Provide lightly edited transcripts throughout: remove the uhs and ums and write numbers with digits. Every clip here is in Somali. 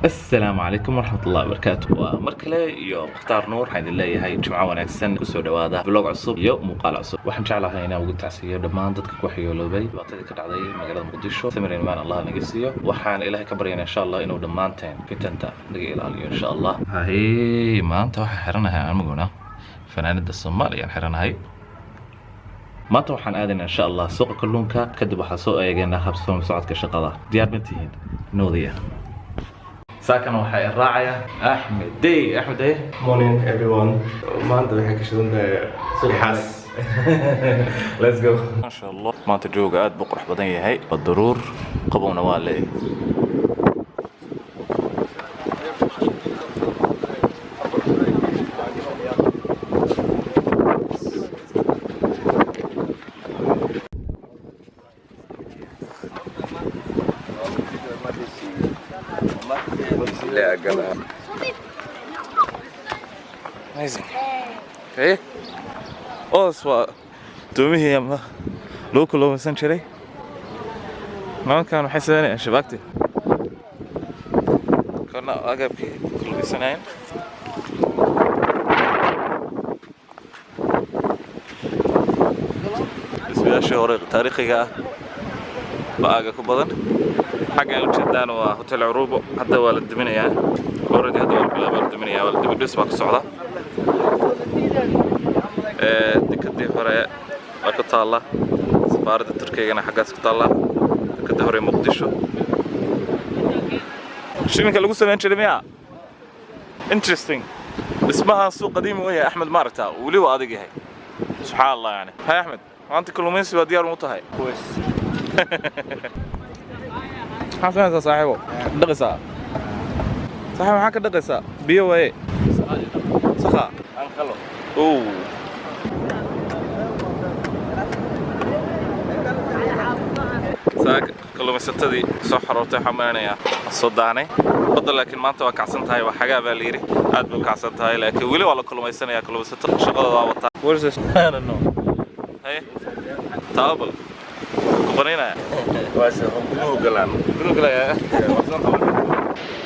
Asalaamu calaykum waraxmatullahi wabarakaatu. Waa mar kale iyo Mukhtaar Nuur. Waxaan idin leeyahay jimco wanaagsan, kusoo dhawaada vlog cusub iyo muuqaal cusub. Waxaan jeclahay inaan ugu tacsiiyo dhammaan dadka ku waxyeeloobay dhibaatadii ka dhacday magaalada Muqdisho. Samir imaan Allah naga siiyo. Waxaan Ilaahay ka baryaynaa, insha Allah, inuu dhammaanteen fitanta naga ilaaliyo, insha Allah. Haye, maanta waxaan xiranahay aniguna fanaanada Soomaaliya aan xiranahay. Maanta waxaan aadaynaa, insha Allah, suuqa kalluunka. Kadib waxaan soo eegaynaa habsami socodka shaqada. Diyaar ma tihiin? Noodaya saakana waxaa raacaya Axmed Dey. Axmed Dey. Morning, everyone. Maanta waxay ka shidan tahay xaas. Let's go. Maasha Allah, maanta jooga aad buu qurux badan yahay. Waa daruur, qabowna waa leeyahay. Amazing. Okay. Oos waa doomihii ama lagu kalluumaysan jiray. Nimankan waxay sameynayaan shabaagtii, kana agabkii kalluumaysanayeen. Dhismayaashii hore taariikhiga ah baa aaga ku badan. Xaggan ujeedaan waa Hotel Curubo. Hadda waa la duminayaa already, hadda waa la bilaabay, waa la duminayaa, waa la dibidhis baa ku socda. Dekadii hore waa ku taalla, safaaradda Turkigana xaggaas ku taalla. Dekadii hore Muqdisho shilinka lagu samayn jiray miya. Interesting. Dhismahan suuq qadiimi u yahay. Axmed, maaragtaa, weli waa adag yahay, subxaan Allah. Yani hay Axmed, maanta kalluumaysi waa diyaar mu tahay? Maxaa samaysaa, saaxiibo? Dhaqaysaa, saaxiib? Maxaa ka dhaqaysaa? Biyo waaye, saqa. Oh. Saaka kalluumaysatadii soo xaroortay waxaan maleynayaa soo daanay badda, laakiin maanta waa kacsan tahay. Waa xagaa baa la yidhi, aad bay u kacsan tahay, laakiin weli waa la kalluumaysanaya. Kalluumaysato shaqadooda waa wataa. What is this? I don't know. Haye, taabal ku qanaynaya. Guluhu galaya.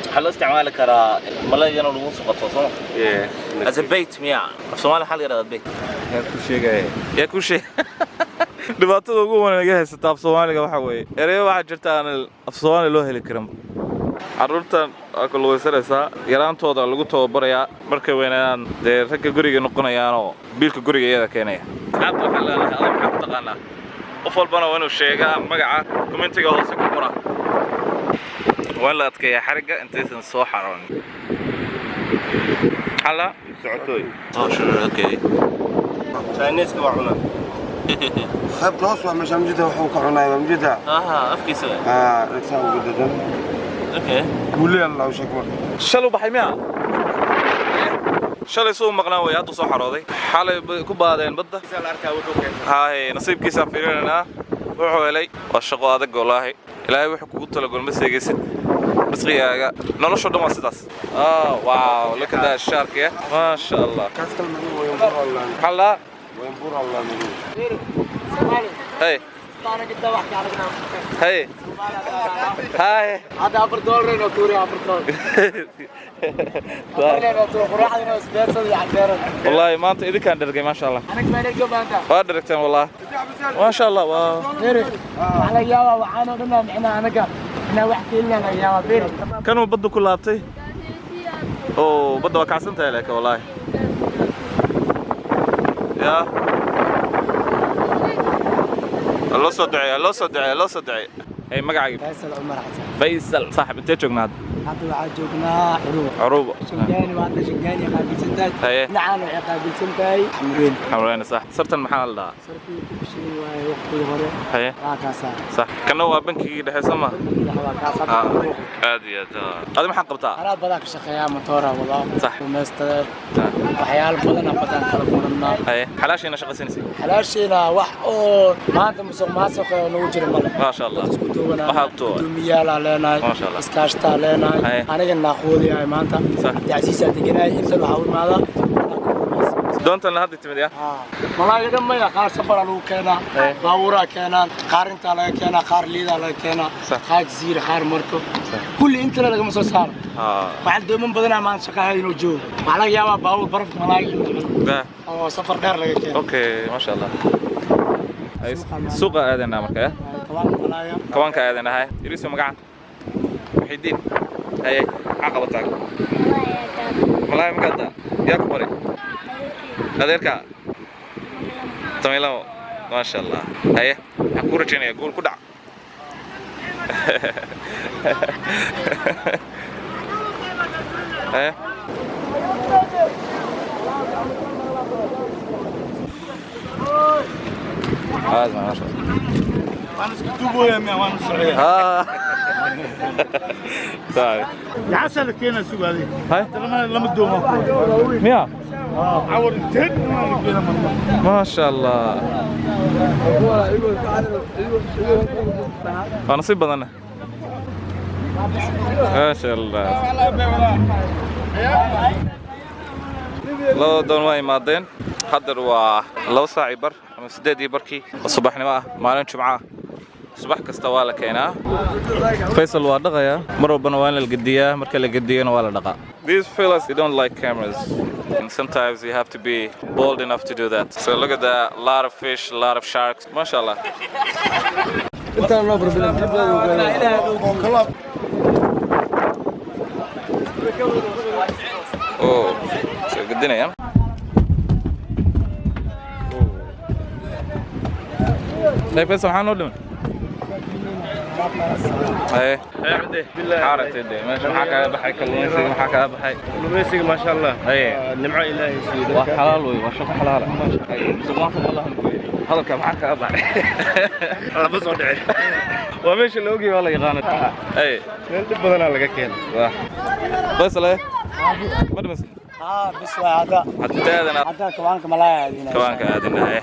Waxaa loo isticmaali karaa malaygana lagu soo qabto, soo ma? As a bait miya? Af Soomaali waxaa la yidhahdaa bait. Yaa ku sheeg? Dhibaatada ugu weyn naga haysata af Soomaaliga waxaa weeye ereyo waxaa jirta aan af Soomaali loo heli karin. Carruurtan waa kalluumaysanaysaa, yaraantooda lagu tababarayaa, markay weynaadaan dee ragga guriga noqonayaanoo biilka guriga iyada keenaya. Asxaabta waxaan leenahay, adag maxaa ku taqaanaa? Qof walbana waa inuu sheegaa magaca, commentiga hoose ku qora. Waa in la adkeeyaa xarigga intaysan soo xaroonin. Maxaa la Socotooy. Oh, sure, okay. Chinese waa cunaa. Qaybta hoos waa meesha mjida wuxuu ka cunaya mjida. Aha, afkiisa. Ah, ragsaa ugu dadan. Okay. Guule Allah u sheeg marka. Shalay u baxay miya? Shalay suu maqnaan way, hadda soo xarooday. Xalay bay ku baadeen badda. Haye, nasiibkiisaan fiirinaynaa wuxuu helay. Waa shaqo adag, wallaahi. Ilaahay wuxuu kugu talagol ma seegaysid risqigaaga. Noloshoo dhan waa sidaas. Oh wow, look at that shark. Yeah, maasha Allah. Kaas kale madow way bur Allah. Maxaa la Way bur Allah madow. Hey hey hi. Hadda $4 inoo tuuri, $4. Afar inoo tuuri, quraacda inoo isbeersada iyo canjeerada. Wallaahi maanta idinkaan dhergay, maasha Allah. Anaga baa dhergo maanta. Waa dhergteen, wallaahi, maasha Allah, waa Beri, waxaa laga yaabaa waxaan oo dhan micnaha anaga inaa wax keelina laga yaabaa, beri. Kanuu badda ku laabtay oo badda waa kacsan tahay, laakiin wallaahi ya loo soo duceeya, loo soo duceeya, loo soo duceeya. Hey, magacaaga? Faysal Cumar Xasan. Faysal, saaxib, intee joognaa hadda? Hadda waxaa joognaa Curuba. Curuba. Shingaani waa hadda, Shingaani qaabilsan tahay. Haye. Dhinacaan waxay qaabilsan tahay Xamreen. Xamreyne, sax. Sartan maxaa la dhahaa? Sarkii ku bishay waaye waqtigii hore. Haye. Waa kaasaa. Sax, kana waa bankigii dhexe, soo ma? Waa kaas hadda. Aad iyo aad. Adi maxaad qabtaa? Anaa badaa ka shaqeeyaa, motoora wadaa. Sax. Rumaystada. Waxyaalo badan aan badaan kala kulannaa. Haye, xalaashiina shaqaysanaysa? Xalaashiina wax oo maanta musuq maasuq oo nagu jira male. Maasha Allah. Dad isku duubanaa. Waxaad duuban. Gudoomiyaalaa leenahay. Maasha Allah. Iskaashtaa leenahay. Haye. Aniga naaqoodiyahay maanta. Sax. Cabdicasiisaa deganahay, intan waxaa u imaadaa inaan ku Doontan hadda timid ya? Malaaga dhan maya, qaar safaraa lagu keenaa, baabuuraa keenaan, qaar intaa laga keenaa, qaar liidaa laga keenaa, Sax. qaar jasiira, qaar marko. Kulli intana lagama soo saaro. Waxaa dooman badanaa maanta shaqaha inuu joogo. Waxaa laga yaabaa baabuur barafka malaayga inuu cuno oo safar dheer laga keeno. Okay, maasha Allah. Suuqa aadanaa marka, eh? Kawaanka malaaya. Kawaanka aadanahay. Yariso, magaca? Muxidiin. Haye, maxaa qabataa? Malaay ma gadaa? Yaa ku baray? Adeerka 12. Maasha Allah. Haye, waxaan kuu rajaynayaa guul. Ku dhac. Haye. هذا ما شاء الله. Waan isku duubooyaa miya? Waan socdaa. ها، طيب. Lacagta la keenaa sugaaday. هاي. Lama lama doomo. ميا. Cawar inteed la keena marka. ما شاء الله، waa nasiib badanna. Maasha Allah, labada doon waa imaadeen. Haddar waa 2 saac iyo bar ama 8 iyo barkii oo subaxnimo ah, maalin Jumco ah. Subax kasta waa la keenaa. Faysal waa dhaqayaa. Mar walbana waa in la gediyaa. Marka la gediyana waa la dhaqaa. These fellas, they don't like cameras, and sometimes you have to be bold enough to do that. So look at that, a lot of fish, a lot of sharks. Mashallah. Intaan loo barbilan. Oh, soo gedinayaan. Hey Faisal, maxaa noo dhiman? Haye. Maxaa aragtay dee? Meesha maxaa kaaga baxay? Kalluumaysiga maxaa kaaga baxay? Kalluumaysiga, maasha Allah. Haye. Nimco Ilaahay siiyo. Waa xalaal wey, waa shaqo xalaal ah. Musuq maasuq Allah nagu weydiiyo. Hadalka maxaa kaaga baxay? Lama soo dhicin. Waa meesha la ogyahay, waa la yaqaana. Haye. Meel dhib badanaa laga keenay. Waa Faisal, eh? Ma dhimas? Haa, bis waa hadda. Hadda aadana. Hadda kawaanka malaaya aadina. Kawaanka aadina. Haye.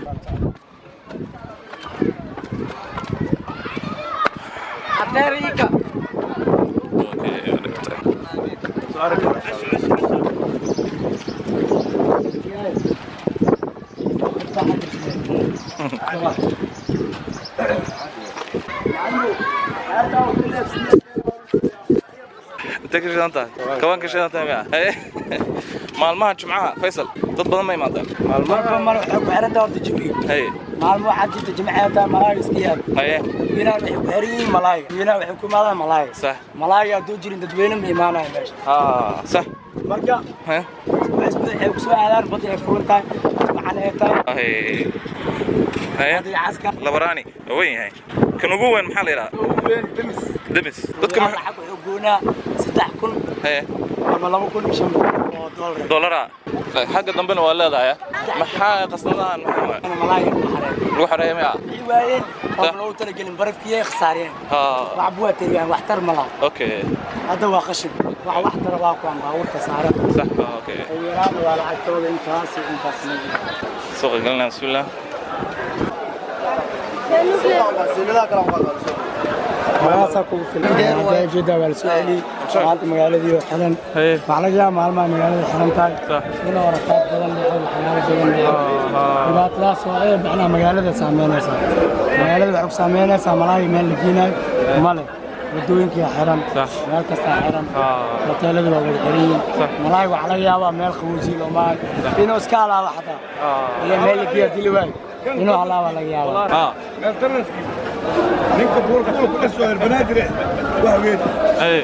Adeerika. Okay, waa dhigtay. Intee ka shidan tahay? Kawaanka shidan tahay miya? Haye. Maalmaha Jumcaha, Faisal, dad badan ma imaadaan? Marba mar waxay ku xiran tahay horta jawiga. Maalmo waxaa jirta jimcaha taa malaayga iska yaab. Dadweynaha waxay ku xiran yihiin malaayga. Dadweynaha waxay ku imaadaan malaayga. Malaayga hadduu jirin, dadweyne ma imaanayo meesha. haa sax Marka waxay ku soo aadaan badda ay furan tahay, macana ay tahay. Haye. Badda caska. Labaraani waa weyn yahay. Kan ugu weyn maxaa la yidhaha? Ugu weyn demis. Demis. Dadka lacag wuxuu goonaa 3000 ama 2500 oo doolar. Dollara. Xagga dambena waa leedahay. Maxaa qasnadahan? Maxaa waay? Malaayga lagu xareeyo. Lagu xareeyo miya? Wixii waayeen oo loogu talagelin barafkii ay khasaariyeen. Wax buwaa tariyaan, wax tar ma laha. Hadda waa qashin. Wax tara waa kuwan baabuurta saaran. Sax, okay. Ugu yaraan waa lacagtooda intaas iyo intaas. Suuqa galnaa, bismillah. Malaasaa kugu filan. Jeeda waa la soo celiyey. Maanta magaaladii oo xiran. Waxaa laga yaabaa maalmaha magaalada xiran tahay inuu rafaad badan dhaco, waxyaalo badan dhaco. Dhibaatadaas oo ee macnaha magaalada saameynaysa. Magaalada waxay ku saameynaysaa malaay meel la geenayo male. Wadooyinkii xiran, meel kastaa xiran, hoteeladu waa wada xiran yihiin. Malaay waxaa laga yaabaa meel qaboojiye looma hayo inuu iska halaabo xataa iyo meel la geeya dili waayo inuu halaaba laga yaabaa. Ninka buurka ku dhasoo Banaadir wax weyn.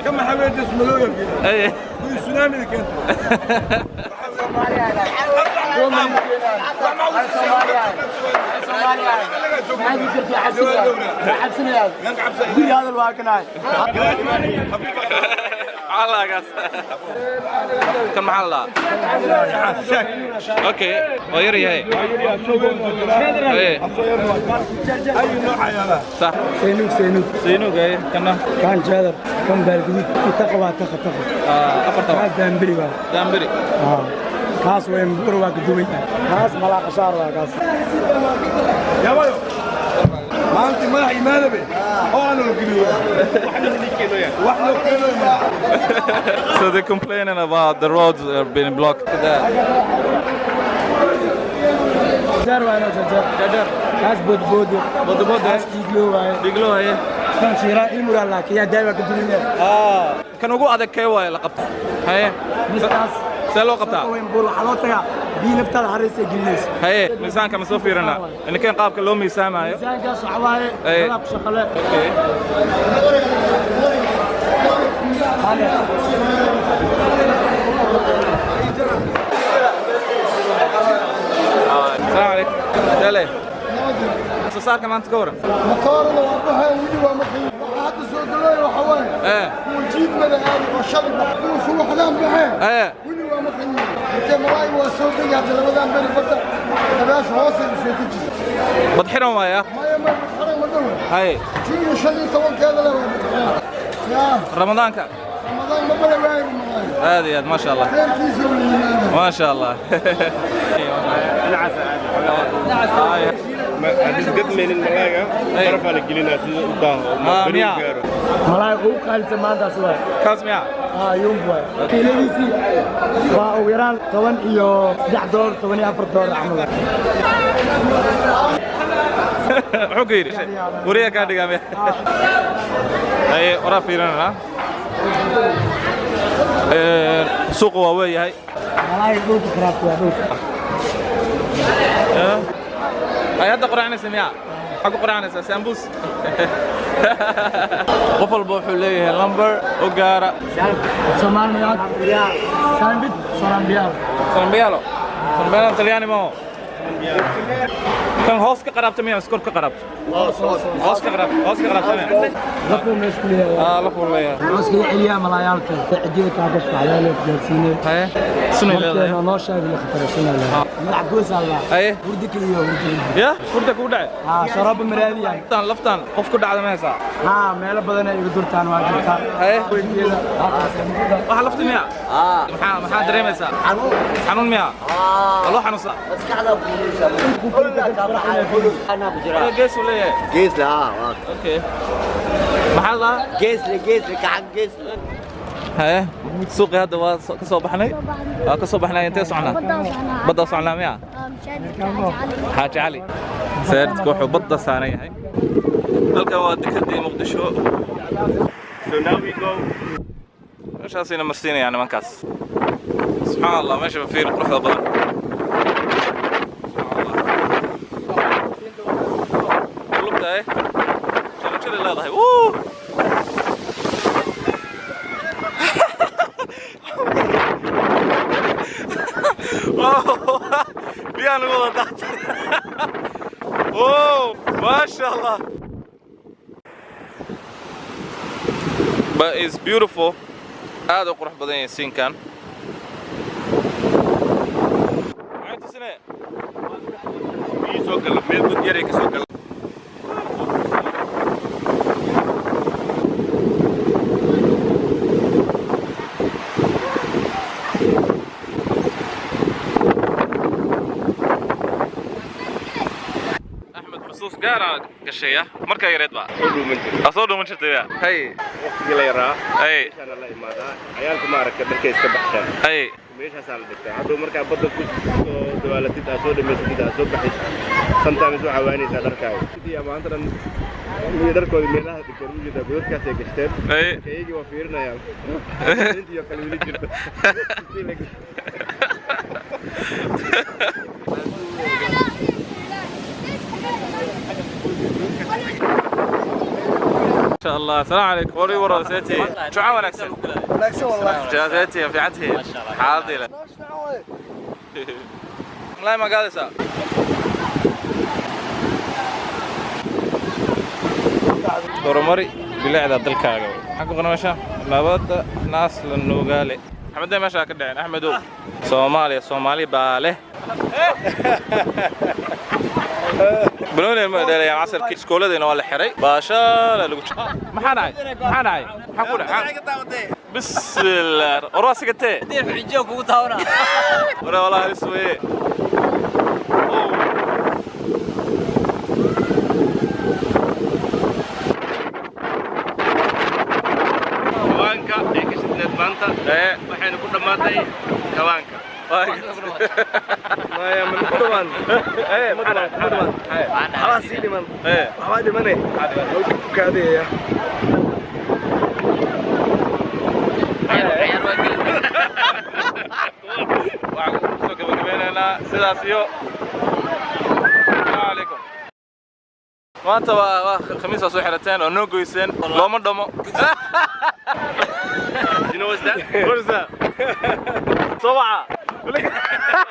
Kama xaweed ismalooga geeyay. Kuwii tsunami keentay. Guri hadal waa kanahay. Maxaa kan? Maxaa la dhahaa? Okay, waa yar yahay. Haye. Sax. Saynuug, saynuug. Saynuug. Haye, kana? Kan jeedar, kan baalguduud, taqa waa taqa taqa. Afarta. Kaas daamberi waa. Daamberi. Kaas waa mbur, waa ka duwan yahay. Kaas malaaqashaar waa kaas. Yabayo. Maanta madax imaadabe oo aan la geliyo. Wax loo keeno. So they're complaining about the roads are being blocked. Jajar waa inoo jajar. Jajar. Kaas boodboodo. Boodboodo. Kaas dhiiglo waaye. Dhiglo, haye. Kan shiiraa ilmuraa laakiin yaa daawa ka dulinaya. Kan ugu adag kee waaye la qabta? Haye. Miskaas. See loo qabtaa? Weyn buur waxaa loo tagaa biyo naftaada haraysa gelinaysa. Haye, miisaanka ma soo fiirinaa? Inkeen qaabka loo miisaamayo. Miisaankaas waxa waaye dadaa ku shaqale. Okay. السلام عليكم. تالي. Soo saarka maanta ka waran? Matoorada waa baxeen, weli waa maqan. Waxaa hadda soo galay waxa waaye kuwa jiidmada aadi oo shalay baxay, kuwa subaxdaan baxeen weli waa maqan yihiin. Markee malaay waa soo degi hadda labadan beri, badda dabaasha hoosay u soo deji. Bad xiran waaya? Maya, maya, badxiran ma dhowe. Haye. Juunyo 15-keeda le waa badxiran yaa. Ramadaanka? Ramadaan ma bala waayo malaay. Aad iyo aad, maasha Allah. Reerkiisa uu yimaada. Maasha Allah. Gadmaynin malaaga barafaa la gelinaa sida u daaho Ah, beri u miyaa? gaaro. Malaay ugu qaalisa maantaas waay. Kaas miyaa? Aa, yumb waay. Kiiladiisii waa ugu yaraan $13, $14 camal. Muxuu ku yidhi? Wariyaa kaa dhigaa miya? Haye, waraa fiirinanaa. Suuqa waa weeyahay. Malaay dhulka karaabta waa dhulka. Ay hadda quraanaysa miyaa? Maxaa ku quraanaysaa? Sambuus. Qof walba wuxuu leeyahay lambar u gaara. Soomaaliya Sambit Solambiyaal. Sanbiyaalo. Sanbiyaalo Talyaani ma kan hoos ka qaraabta miyaa mise kor ka qaraabta? Hoos ka qaraabta, hoos ka qaraabta miyaa? Lafuu meesha ku leeyahay. Ah, la fuuleeyaa. Wuxuu iskaga celiyaa malaayaalka. Cidiyada kaa gasho waxyaalo gaarsiinay. Haye. Sunay leedahay. Markeena noo sheegay la khataraysanaa leedahay. Madax goos alla. Haye. Hurdi keliya hurdi. Ya, hurda kugu dhacay. Haa, sharoobo maraadiyaan. Laftaan, laftaan qof ku dhacda ma haysaa? Haa, meelo badan ay igu durtaan waa jirtaa. Haye. Weygeeda. Waxa lafti miyaa? Maxaa dareemaysaa? Xanuun. Xanuun miyaa? Waa loo xanuunsaa? Maskaxda buuraysa. Anaa ku jira. Wala gees uu leeyahay. Gees le, haa, waa. Okay. Maxaa la dhahaa? Gees le, gees le, gacan gees le. Haye, suuqii hadda waa ka soo baxnay. Waa ka soo baxnay, intee soconaa? Badda soconaa miyaa? Xaaji Cali. Masaajidka wuxuu badda saaran yahay. Halkan waa dekedii Muqdisho. So now we go. Meeshaasayna marsiinayaan nimankaas. Subxaan Allah, meesha fiir quruxda badan. Subxaan Allah. Lugta, eh? Jaranjaro leedahay. Wuu! Wow! Biyaha nagu wada daatay. Oh, maasha Allah. But it's beautiful. Aad u qurux badan yahay siinkan. Maxay tusinee? Biyo soo gala meel god yar ay ka soo gala. Axmed, xusuus gaara gashaya markaa yareed baa Soo dhuuman jiray. Aa, soo dhuuman jirtay ya. Hay. Waqtigii la yaraa Hay. meeshaana la imaadaa, ciyaalka ma aragta dharkay iska baxshaan. Hay. Meeshaasaa la dhigtaa hadduu markaa badda ku soo dabaalatid, aad soo dhamaysatid, aad soo baxid, sometimes waxaa waanaysaa dharkaaga sidii maanta dhan iyo dharkooda meelaha dhigteen u jeedaa, godadkaasay gashteen. Hay. Marka iyagii waa fiirinayaan intii oo kale weli jirto. ما شاء الله. السلام عليكم وري ورا سيتي شو عاون احسن. Wanaagsan wallahi. جازتي في عتي حاضر لا ما قادسة. Horumari bilicda dalkaaga. Maxaa ku qoran meesha? Nabadda naas la nuugaale. Axmedee meesha ka dhaceen Axmedow. Soomaaliya Soomaali baa leh. Banooni ma dheelayaan casarkii, iskooladayna waa la xiray. Baashaala lagu maxaa dhacay? Maxaa dhacay? Maxaa ku dhacay? Bismillah. War waa sigatee. War walaa halis weeye. Oh. Kawaanka ee ka shidneed maanta Ee, waxayna ku dhammaatay kawaanka. Waa Maya, ma ku dhawaan. Ma dhawaan, kuma dhawaan. Waxbaa sii dhiman. Waxbaa dhimane. Ku kaadiyaya. Waxaan kusoo gabagabeynaynaa sidaas iyo asalaamu calaykum. Maanta waa khamiis, waa soo xirateen oo noo goyseen, looma dhamo. You know what's that? What is that? Soo waca.